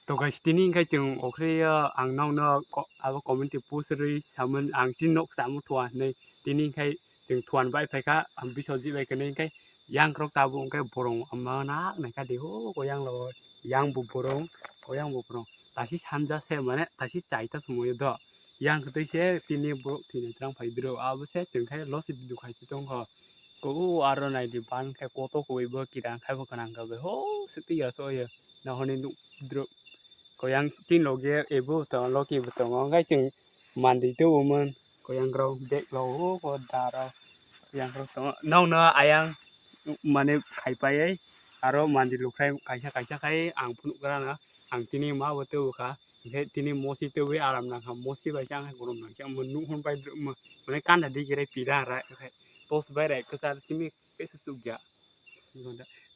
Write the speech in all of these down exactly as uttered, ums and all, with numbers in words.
To guys, tini hinkhe chwng okhre, ah, ang nokno ko-, abo comment post rwi samani, ang chini nok samo thua hinwi. Tini hinkhe chwng thuan bai phaikha, ang Biswajit bai kwnwi hinkhe yang khorok tabuk hinkhe borong ama nak naikha de ho, ko yang lo, yang bo borong, ko yang bo borong. Tasi sanja se mane, tasi chaita sumoyo do. Yang kwtwi se tini borok thwinai twlang phai dro, abo se chwng khe losi video khai se tongkho. Ko o aro naidi ban khe koto koboi bo kirang khai bo kwnang kha bai ho, swtwi ya so ye. Nahorni nuk drop. Ko yang tin loge ebo tongo, loki bo tongo. Hwnkhe chwng mandi tubumon. Ko yang rok bag rok o ko da rok. Yang rok tongo. Nokno ayang mane khai paiwi aro mandi lukhai kaisa kaisa khai ang phunuk gra na. Ang tini ma bo tubukha. Hwnkhe tini mosi tubui aram nangkha. Mosi bai khe ang hai gorom nangkhe. Ang bo nuk hwn pai drop mo. Mane kanda di gere pira ra. Tos bai rai kwchar simi kaisa chukya.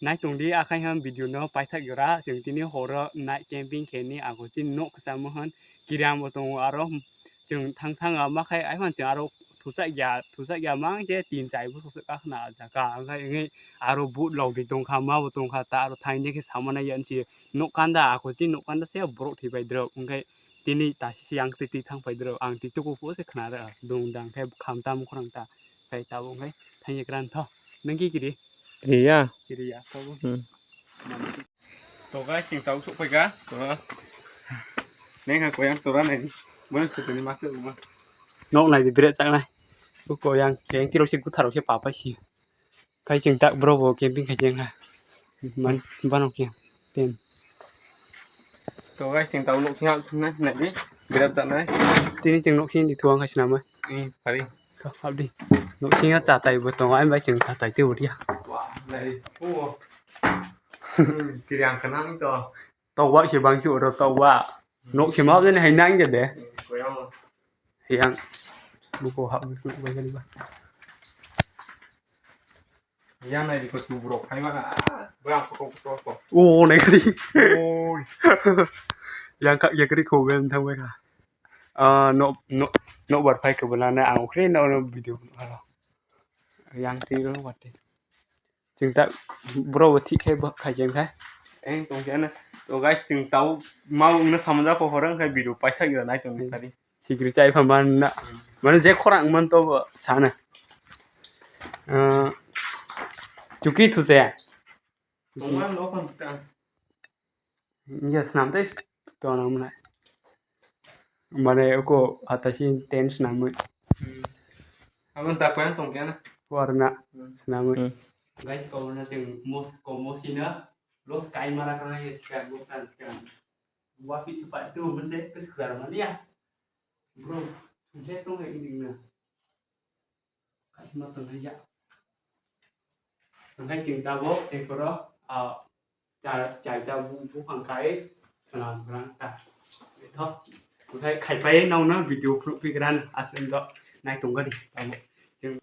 Naitongdi akhai ham video no paithak jora, chwng tini horo night camping khe ni ago chini nok kwchamo hwn kiram bo tongo aro chwng thang thang ama khai aimang chwng aro thuchak ya, thuchak ya mang je tin chai bwswk swk kakhna jaga hwnkhe wngwi aro but logdi tongkha ma bo tongkha ta aro thaini khe samana yan si nok kanda ako chini nok kanda se borok thwi bai drop hwnkhe tini tasi se yang twi twi thang pai drop ang twi tuku pho se khna rw dung dang khe kham tam khorang ta khai tabuk hwnkhe thangya kran tho. Nang ki kiri? Kiriya. Kiriya, to bo. Hmm. To guys, chwng tabuk sok phaikha. To neng ha koyang tora nai. Bo sutuni ma se uma. Nok nai di bret tak nai. Ko koyang keng kiro se gutharo se papai si. Khai chwng tak bro bo camping khai jeng ha. Man bano khe. Ten. To guys, chwng tabuk nok sing hak thumnai nai di. Bret tak nai. Tini chwng nok sing di thuang khai sinama. Hmm, pari. To, habdi. Nok singa chatai bo tongo, ai bai chwng chatai tei bo dia. Wah, nai. Oh. Hmm, kiri ang kanang to. To wa se bang si oro to wa. Nok se ma jani hai nang de. Hmm, koyang. Yang. Buko hab buko bai gani ba. Yang nai ko tu bro khai ma. Bang ko ko ko. Oh, nai kali. Oh. Yang ka ya kri ko ben thang bai ka. Ah, no, no, no bar phai khe bwlana ang ukhre no, no video halo. Yang twi ro wate. Chwng ta bro bo thik khe bo khai cheng kha. Eng tong khe na. To guys, chwng tau mau no samja ko horang khai video paithak ya nai tong kha di. Sikri chai pha man na. Mane je khorang man to bo sana. Ah, chuki thu se. Tongma no kon ta. Iya, snam tei tong nang mwnai. Mane, uko hatasin ten snamwi. Hmm. Abon ta poyan tong kya na? Warna Hmm. snamwi. Hmm. Guys, kau na teng mos, kau mosi na. Los kai mara kana ye scan, los kan scan. Wapi sepak tu mesti kesegar mana ya? Bro, je tong ini na. Kaisa ma tongnai ya. Tongkhai chwng tabuk tei phoro, ah, cha-, chaita bu-, buphang kai swnam rang ta. Tho, tongkhai khaipai nokno video phunuk pi gran aswk do nai tongkha di tabuk. Chwng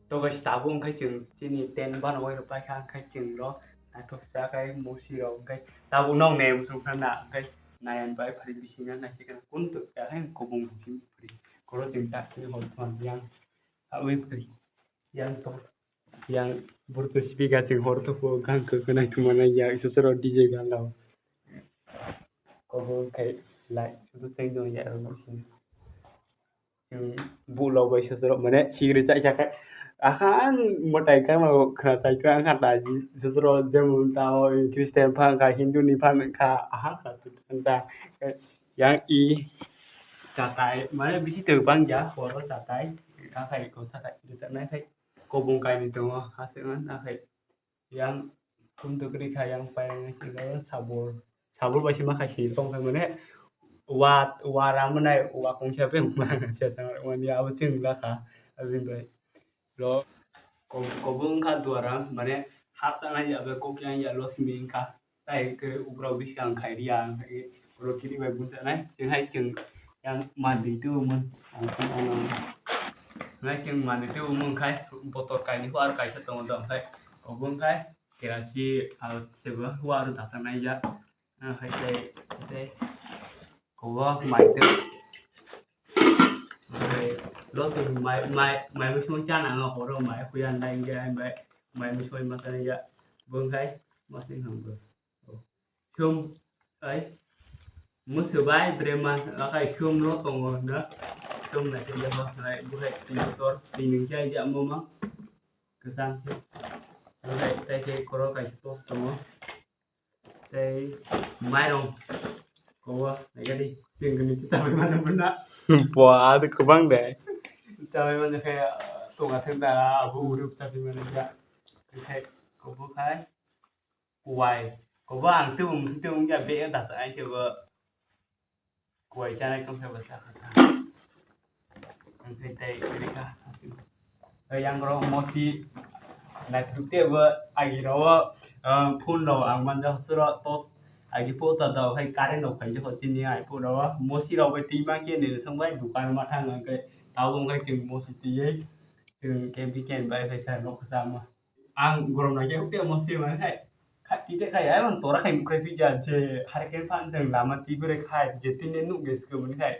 To guys, tabuk wngkha chwng chini tent banogwi rwpaikha, wngkha chwng rw naithok cha khai musi rw wngkha tabuk nok nai muchung kha na, wngkha nayan bai phari bisingo naisik kha kun twi kha hai kubung phari koro chwng ta khini hor thon yang awi phari yang to yang burto sipika chwng hor to pho gang khe khe naithok manai ya iso soro D J gan rw kobo khai lai sudu chai do ya rw musi. Chwng bulo bai sosoro mane sigri chai chakhe. Akhan mwtai khe khna chai khe akhan daji sosoro jemon tao Christian phan kha, Hindu ni phan kha, aha kha ta. Yang i chatai mane bisi twi bang ya horo chatai. Akhai ko chatai chatai khai kobong kainwi tongo hasik man akhai. Yang kum tukri kha yang pai silo sabur. Sabur bai sima khai sil tong khai mane. Wa, wa ram nai wa kong sa pe ma sa sa wani abo ching la kha. Abin bai. Lo ko-, kobong kha duara mane hap ta nai ya be kok yang ya lo simi kha. Tai ke ugrok biskang khai ria, ugrok kiri bai bun tanai, chwng hai chwng yang mandi tu mun, ang khe ano. Ngai chwng mandi tu mun khai, botor kaini huar kaisa tongo dong khai, kobong khai, kerasi, al sebo huar datanai ya, ah, hai tai, tai, kobo mai tu. Oke, lo tu mai, mai, mai musung chana nga horo mai, kuyan dai nge, mai, mai musung ma tanai ya, bung khai, ma sing hang bung. Sum, ai. Musubai brema akai sum no tongo na. Sum na khe ho, ai, bukai tini tor, tini jai ja mama. Kesang. Bukai tai ke koro kai tos tongo. Tai mairong. Kowa, nagari. Tingkani kita mana mana. Bo, ada kebang deh. Kita mana kayak tunga tenda, abu urup tapi mana ya. Kai, kobo kai. Kuwai. Kobo ang tubung tubung ya be da ta ai chebo. Kuwai chanai tong sa ba sa kha. Ang khai tai kha. Yang ro mosi na thuk te ba agi ro phone ro ang man ja suro to agi po ta da khai current ro khai jo chini ai po ro mosi ro bai ti ma ke ne song bai dukan ma thang ang kai tabo ang khai ting mosi ti ye ting ke bi ken bai khai ta no kha ma. Ang gorom na khe hukhe mo se mane khai. Kha tite khai ai man tora khai nukhai phi ja je har ke phan teng lama ti gore khai je tine nuk ge sko mane khai.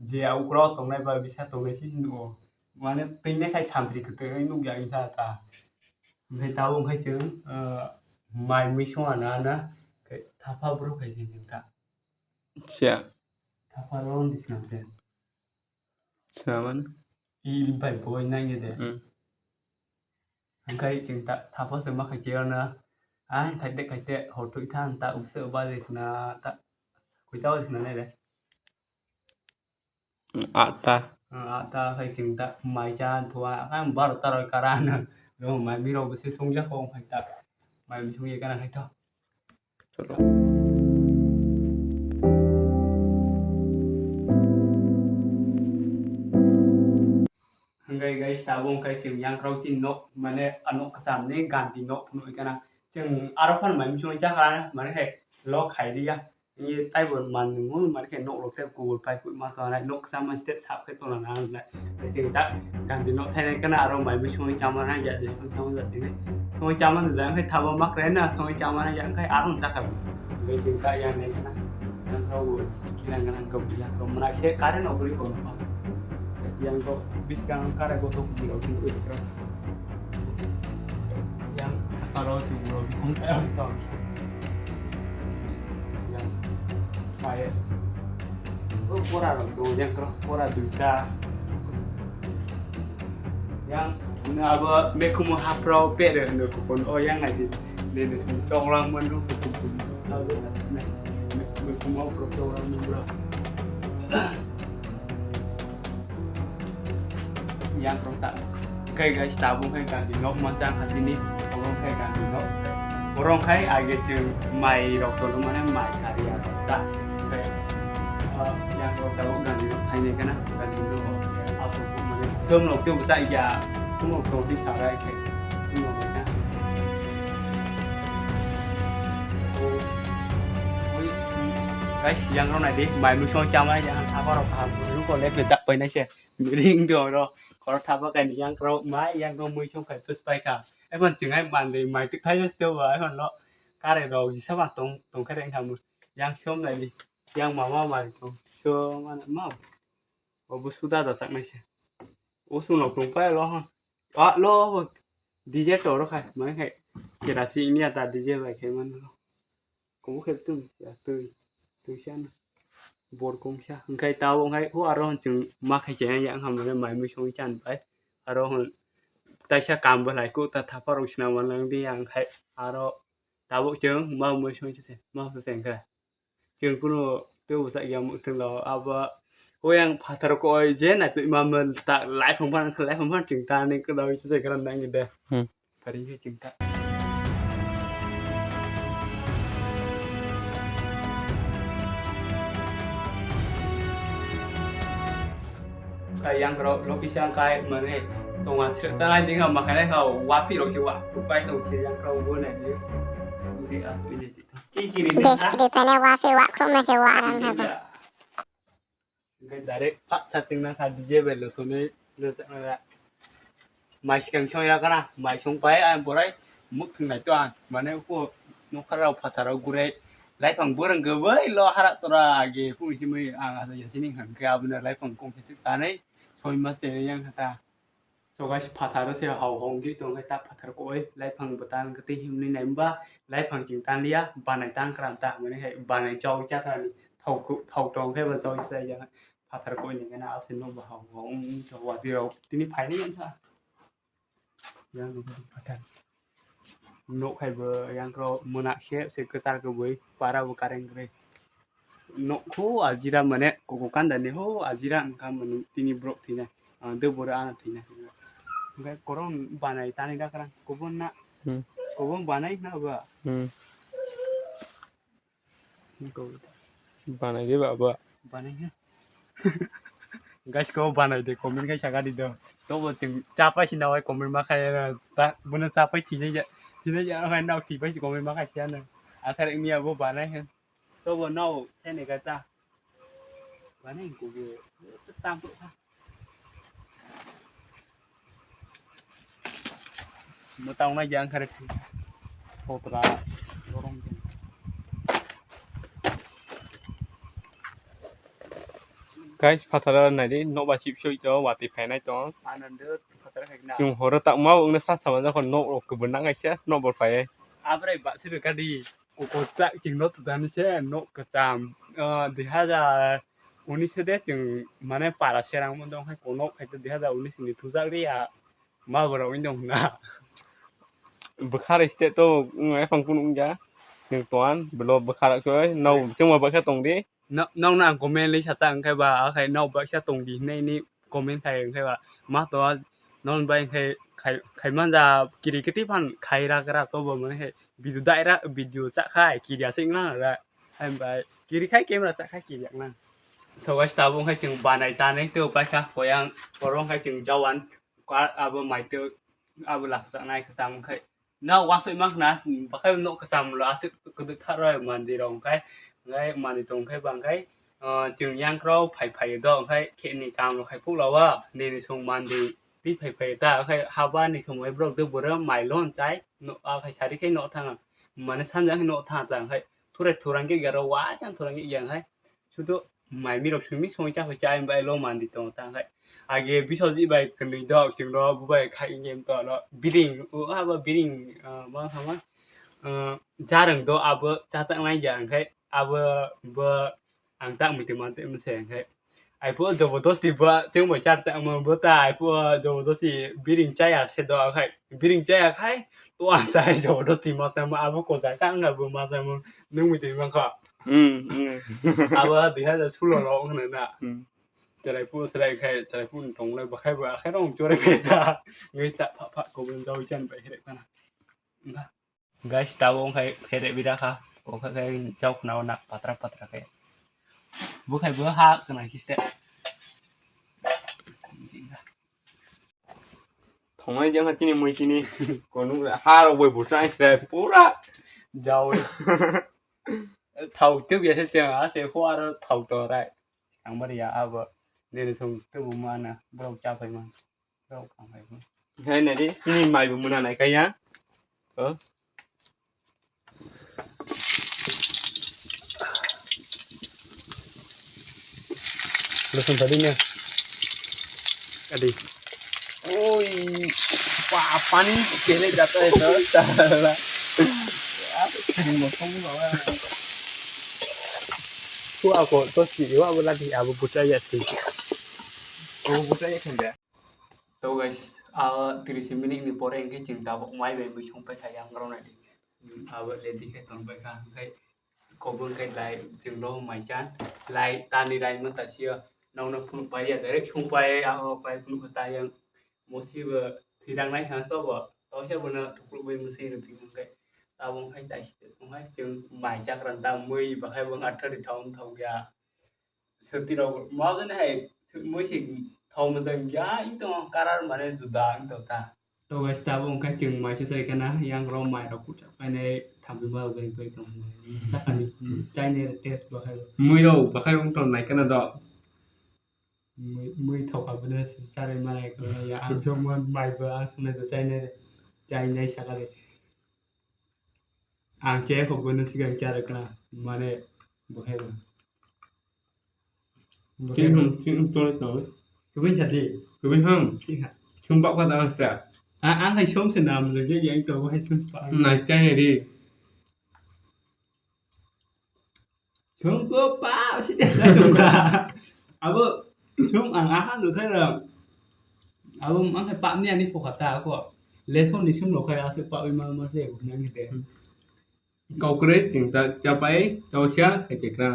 Je au kro tongnai ba bisa tongnai si nuk o. Mane tine khai sampri kete nuk ya ta ta. Khai tabo khai cheng mai mui song ana na khai thapa bro khai cheng ta. Sia. Thapa ro ni sna te. Sna man. I bai boi nai de. Hmm. Hingkai chwng ta thapa se ma khai cheo na. Ai khai de khai de hor thui than ta usse ba de na ta. Koi ta na ne de. Ata. Ata khai chwng ta mai cha thua khai bar ta roi kara na. Lo mai mi ro se song ja ko khai ta. Mai mi song ye kana khai to. Hingkai guys, tabuk hingkai chwng yang krok chini nok, mane a nok kwcham ni Gandhi nok phunuk kana. Chwng aro phan mai mchung cha kana, mane hai lo khai ria. Ni taibo man nung, mane khe nok rok khe kubur pai kui ma to nai, nok kwcham ma step sap khe tona na nai. Tei chwng tak Gandhi nok thainai kana aro mai mchung chama nai ya de, chama ja tini. Chama chama ja khai thabo mak re na, chama chama nai ya khai aro cha khai. Tei chwng tak ya nai kana. Yang kau kilang kana kau bilang kau mana khe kare no beri kau. Yang kau bis kang kare kau tu beri kau tu beri kau. Yang kalau tu beri kau kau kau. Yang saya. Oh, pura tu yang kau pura duita. Yang na abo mekhumu haprao pere hwno kupon o yang nai di. Nini song choklang manu kutum kutum. Mekhumu haprao choklang manu. Yang rong ta. Kai guys, tabuk hai Gandhi nok manchang hatini. Borong khai Gandhi nok. Borong khai age chwng mai rok tono mane mai kari ya ta. Kai, ah, yang rok tabuk Gandhi nok thainai kana Gandhi nok. Apo mane thum nok teu bwsa ya. Thum nok teu di sarai kai. Thum nok na. Guys, yang rok nai di mai musong chamai yang apa rok kaham. Lu kok lek lejak pai nai se. Ring do ro. Kor thapa kai yang rok mai yang rok musong kai pus pai kha. Eban tingai mande mai tik thai se wa eban lo. Kare rok jisa ma tong tong kare kha mu. Yang som nai di. Yang mama mai tong. So mana mau. Obo suda da tak nai se. O suno tong pai lo ha. A lo D J to ro khai mai khai. Kerasi ini ata D J bai khai man lo. Komo khe twi ya twi twi sana. Bor kong sa hingkai tabo hingkai o aro chwng ma khai chaya ya wngkha mane mai mui songwi chan bai aro hwn taisa kam bo lai kok ta thapa rok sina ma nang di ya hingkai aro tabuk chwng ma mui songwi se ma se hingkha chwng kuno tei bwsa ya mwkhwtwng lo abo o yang phatar koi je na twi ma mel ta lai phang phan lai phang phan chwng ta ni kwdai se gra nang de. Hmm. Pari khe chwng ta. Yang rok location kai mane tonga sir tanai dinga makanai kha wapi rok si wa pai tong si yang rok bo nai ni. Kiri kiri ni. Description e wapi wa khrum na ke wa rang ha. Hingke direct phat chatting na kha D J bai lo sonoi lo chakna da. Mai sikang song ya kana, mai song pai ang borai muk thung nai to ang. Mane ko nokha rao phatar rao gurai laifang borang gaboi lo harak tora age phung simoi ang asa ya sining hang khe abuna laifang kong khe sik tanai soi mas se yang kha ta. So guys, phatharo se hau hongdi tong khe ta phathar koi, laifang bo tan khe tei himni nai ba, laifang ching tan liya, banai tan kran ta hwnwi hai banai chau cha kran ni thau khu-, thau tong khe ba chau cha ya phathar koi ni gana ase no ba hau hong to wa di rok tini phaini yang sa. Yang ni phathar. Nok hai bo yang kro mona khe se kwchar kwbwi para bo kareng kwrwi. Nok ho ajira mane koko kanda ni ho ajira wngkha manu tini borok thwina. Ang de boro ano thwina. Hingke korong banai tani da kwrang kobon na. Hmm. Kobon banai na ba. Hmm. Banai de ba ba. Banai ha. Guys ko banai de comment kai saka di do. To bo chwng chapai si nawai comment ma khai ta bono chapai thina ya. Thina ya khai nao thwi pai si comment ma khai siya na. Akhar ni abo banai ha. To bo nao thene ka ta. Banai ko bo tam ko ha. Mwtang nai jang kare. Potra. Guys, phatara nai di, nok ba chip soi to, wati phainai to. Anando, phatara khai na. Chwng horo tak ma wngna sa sama jakho nok rok kwbang nang kaisa, nok bor phai. Abrai ba sibika di. Koko tak ching no tudani se nok kwcham. Ah, dui hazar unis de ching mane para serang mo dong hai kono khai dui hazar unis ni tujak ri ya ma bora win dong na. Bwkhar state to wng ephang kunu wngya. Nung toan belo bwkhar khe nau chungma baksa tong di. No, nokno ang comment li sata wngkhe ba, akhai nok baksa tong di hinwi ni comment khai wngkhe ba. Ma to non bai khai, khai, khai manja kiri kiti phan khai ra gra to bo mane khai video dai ra video cha khai kiri asik na ra. Hai bai kiri khai camera cha khai kiri na. So guys, tabuk khai chwng banai tanai to paikha koyang korong khai chwng jawan abo mai to abo lak cha nai kwcham khai. Na wasoi mang khna, bakhai nok kwcham lo aswk kwdwk thar rw mandi rok khai, khai mandi tong khai bang khai, ah, chwng yang kro phai phai do khai khe ni kam lo khai phuk lawa, nini song mandi twi phai phai ta khai haba ni song borok de boro mai lon chai no a khai sari khai no thang mane sanja khai no thang ta khai thura thurang ke garo wa chang thurang ke yang khai. Sudu mai mirok sumi songwi chakhoi chai bai lo mandi tongo ta khai. Age biswajit bai kwnwi dok chwng ro bo bai khai game to lo biring o abo biring, ah, ma sama, ah, jarang do abo chatak nai ya khai abo bo ang tak muitu mante mse khai. Ai po jobodosti bo chwng bai char ta mo bo ta ai po jobodosti biring chaya se do khai. Biring chaya khai to ang chai jobodosti ma ta mo abo ko da kang na bo ma ta mo nung muitu mang kha. Hmm, hmm. Abo dui hazar sulo rok wngkha na. Hmm. Chwrai phuru chwrai khai, chwrai phuru tongnai, bakhai bo akhai rong chwrai phai ta. Ngai ta pha pha kobon jawi chan bai herek kana. Wngkha. Guys, tabo wngkhai phere bira kha. Wngkha khai jao khna na patra patra khai. Bo khai bo ha kana kiste. Thongnai jang chini mui chini konung ha rok bai buchang se pura jawi. Thau tub ya se chang a se ko aro thau to rai. Ang bari ya abo nini thong tubu mana borok cha phai man. Borok ang phai man. Hai nari chini mai bu muna nai kaya. Oh. Listen tadi nya. Adi. Oi, pa-, pani kere jata hai to, sala. Apa sih, mau kamu bawa? Tu aku, tu si, wa, wala di, abu buta ya si. Abu buta ya kan dah. To guys, ah, tiris minute ni pore hingke chwng tabuk mai bai mui songpai kha yang rok nai di. Hmm, abo le dikhe tongpai kha, hingke kobong khe lai chwng rok mai chan, lai tani lai man ta siya, nokno phunuk pai ya, direct songpai, abo pai phunuk kha ta yang, mosi bo thwirang nai kha to bo, to se bono thukluk bai mosi rw thwirang khe, tabuk khai tai se, hingke chwng mai chakran ta mui bahai bo atha ri thong thong ya. Sotwi rok ma jani hai mui se Thok mojang ya, ito karar mane juda ito ta. To guys, tabuk wngkha chwng mai se chai khana, yang rok mai rok kuchak painai thamwi ma bai bai tong. Sakani chainai test bo hai. Mui rok bakhai wng tong nai khana do. Mui, mui thoka bwle sarai malai khwlai ya. Ang thwngmani mai bo ang khwlai do chainai, chainai sakali. Ang che kho bono sigang cha rwkna mane bo hai bo. Bo hai Chini bo. Hwn, chini hwn tongwi tong. Kubui sa di. Kubui hwn. Chini ha. Chwng bak bak ang sa. A, ang hai som se nam le ge yang to hai som pa. Nai chainai di. Sum ko pa si de sa sum ka. Abo sum ang aha lo thai ra. Abo mang hai pa ni ani pho khata ko. Lesson ni sum lo khai ase pa oi ma ma se ko nang de. Kau kre ting ta cha pai ta cha khai che kra.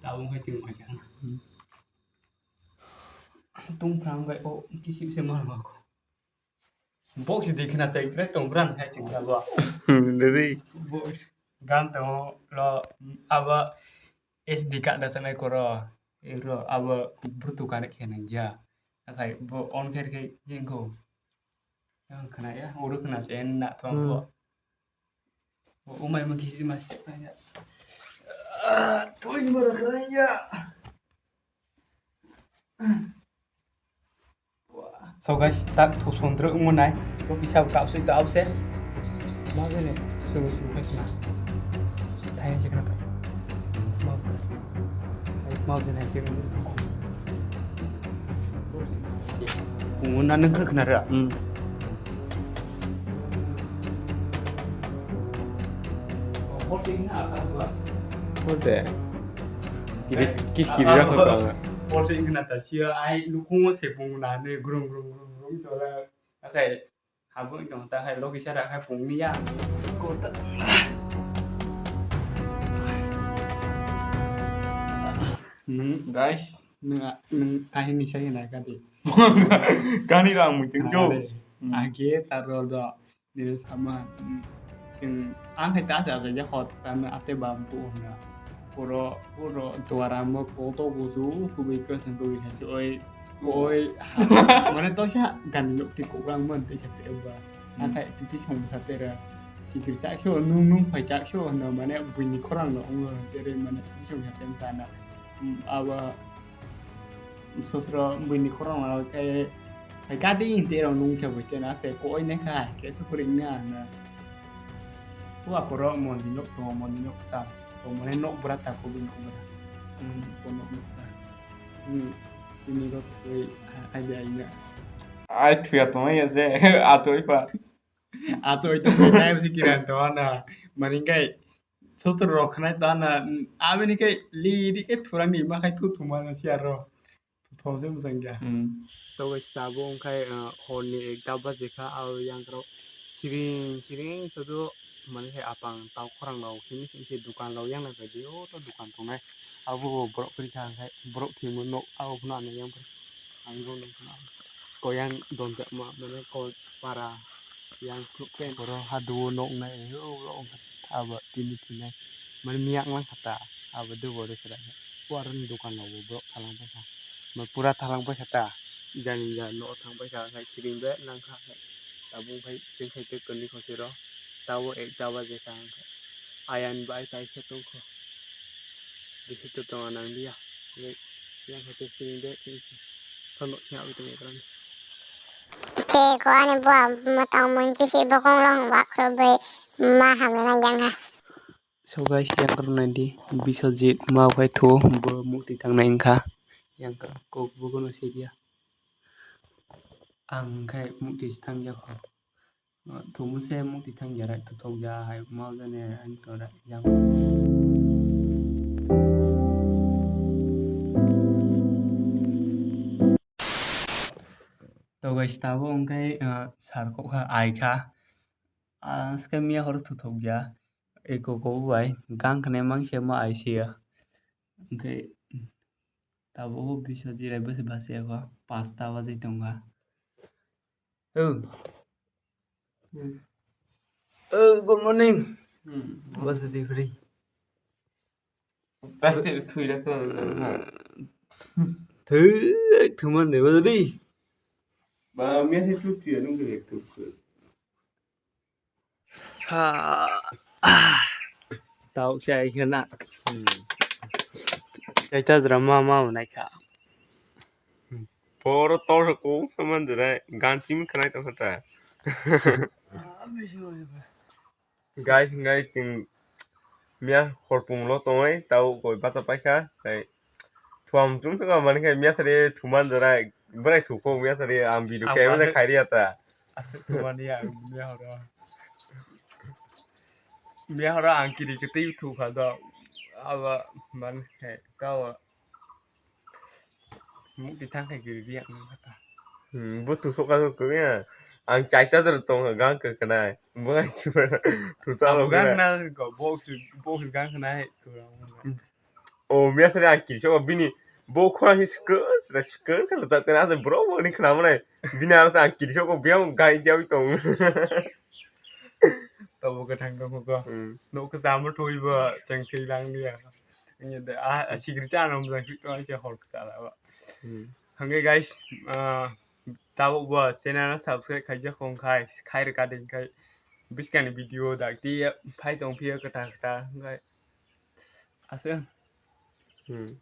Tabuk khai ting ma cha. Tung phrang bai o kisi se ma ma ko. Box di khna tai kre tong bran khai ching ta bo. Diri. Box gan tong lo abo S D card da tanai koro. Ero abo Bluetooth connect khe nang ya. Akai bo on khe khe yeng ko. Yang khna ya, oro khna se en na to bo. O mai mo kisi ma se ya. Toi ni mara khna ya. So guys, tak thuk sondro wngmo nai. Bo kisa kapsui to abse. Ma gene, to sung kai sna. Thai se kana pai. Ma. Ai, ma gene se. Wngmo na nang khna ra. Hmm. Hote. Kiri, kis kiri ra ko. Hote ingna ta sia ai lukungo se pung na ne grung grung grung grung to la. Akai habo tong ta hai logi sara hai pung ni ya. Ko ta. Nung guys, nung nung kahini sai na ka di. Kani rang muting jo. Age ta ro do. Nini sama, chwng ang hai ta sa ya hot tan ate bam bu na. Puro puro duara mo koto guju kubui ko sen kubui hai oi oi mane to sa gan lo ti ko rang mon te sa te ba. Ang hai ti ti chong sa te ra. Sikir ta kyo nung nung phai cha kyo na mane buini khorang no ong te re mane ti ti chong sa te ta na. Aba Sosro buini khorang khe hai kadi hinte rok nung khe bo kena se koi ne kha ke su kuring na na. Hua koro mondi nok to mondi nok sa to mane nok bra ta ko nok bra. Hmm, ko nok nok bra. Hmm, ini rok koi ai de ai na. Ai thuya to ya se atoi pa. Atoi to sai si kiran to na. Maring kai Sotor rok khnai ta na, abini khe liri khe thurani ma khai thu thuma na siya ro. Thom se mujang ya. Hmm. To guys, tabuk wngkhai, ah, horni ekta baje kha, abo yang rok siring siring sudu mani khai apang tau khorang rok simi simi se dukan rok yang nai bai di, o to dukan tongnai. Abo bo borok kwrwi kha hwnkhe borok thwimo nok abo phano ano yang phai. Ang bo nukha koyang donjakma mane kok para yang phunukhe borok haduo nok nai o abo tini thinai mane miyak mang kha ta abo dugo de khe o aroni dukan rok bo borok thalang paikha pura thalang paikha ta jani ja nok thang paikha khai siring bai nang kha khai tabuk khai chwng khai tei kwrwi khosiro tabo ekta baje kha ayang bai kaisa tongkho. Bisi to tongna nang liya. Yang hete sini de, kono siya itu ya kan. Che ko ani bua matang mun kisi bokong long wak lo bai ma hamla na jang ha. So guys, yang kono nai di Biswajit ma bai tho bo mukti tang nai wngkha. Yang ko bokong no siya. Ang khai mukti tang ya ko. Thumuse mukti thang jarai to thok ja hai ma jane ang to ra yang. To guys, tabo wngkhe, ah, sar kok kha ai kha. Ah, aske miya horo to thok ja. Eko ko bai gang kne mang se ma ai se ya. Wngkhe tabo bo Biswajit bai bwsai bwsai ya kho pasta bajai tongkha. Oh. Oh, good morning. Hmm. What's the difference? Plastic thui ra to. Hei, thuman de bajadi. Ba, mia se tup tiya nung ke tup ke. Ha. Tau chai khana. Chai ta jra ma ma unai kha. Poro tor ko saman jra gan chim khanai tong kha ta. Guys, guys, chwng mia horpung lo tongwi tau koi bata paikha, tai thuam chum saka mani khai mia sari thuman jora bwrai thukho mia sari ang video Ang khe mani khai ri ata. Thuman ya, mia horo. Mia horo ang kiri ke tei thukha do. Aba man khai kawa. Muk di thang khai kiri dia nang kata. Hmm, bu tu sok ka sok ya. Ang chaita jar tong gang ke kenai. Bu ang tu ta lo gang na ko bo su bo su gang kenai. O mia sari ang kiri sok bini. Bo khora hi skr skr kan ta tena bro bo ni khna mane. Bini ang kiri sok biang gai jawi tong. Tobo kwthang tongkho ko. Hmm. Nokho tamo thwibo cheng thwi lang dia. Ini de a sikri cha nom jang thwi tong se hor kala ba. Hmm. Hangge guys, ah, tabuk bo channel no subscribe khaijak khong khai, khai rwkha de khai. Biskani video dak ti phai tong phiya kwta kwta hwnkhe. Aswk. Hmm.